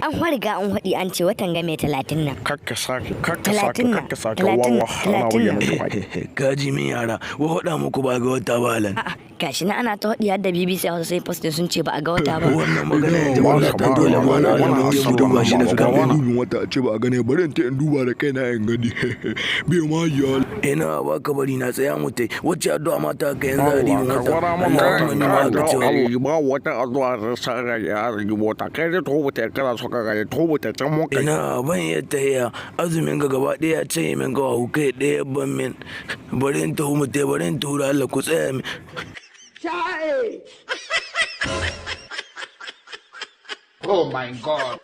An riga an haɗi, an ce watan ga mai 30 nan. Kakka sake, kakka sake, 30 na, kakka sake, 30 na, wawa ana 30 wuya na. miki. Kaji min yara, wa faɗa muku ba ga wata ba halan? A'a, gashi na ana ta haɗi, har da BBC Hausa sai posting sun ce ba a ga wata ba. Wannan magana yanzu ba ta dole ma na alamun je mu duba shi da Ba kanmu. dubin wata a ce ba a gane, bari in ta in duba da kaina in gani. Bai ma yiwa. Ina ba ka bari na tsaya mu tai. Wacce addu'a mata ka yanzu a dibin ka wata? gwada mun. Allahumma ni ma ka cewa Allah ba wata addu'a da sa ga ya rigi wata. Kai dai to ta kana so ka ga to ta can mun kai. Ina ban iya tahiya, azumin ga gaba ɗaya ce min ga kai ɗaya ban min. Bari in taho mu tai, bari in taho da Allah ku tsaya min. Oh my God.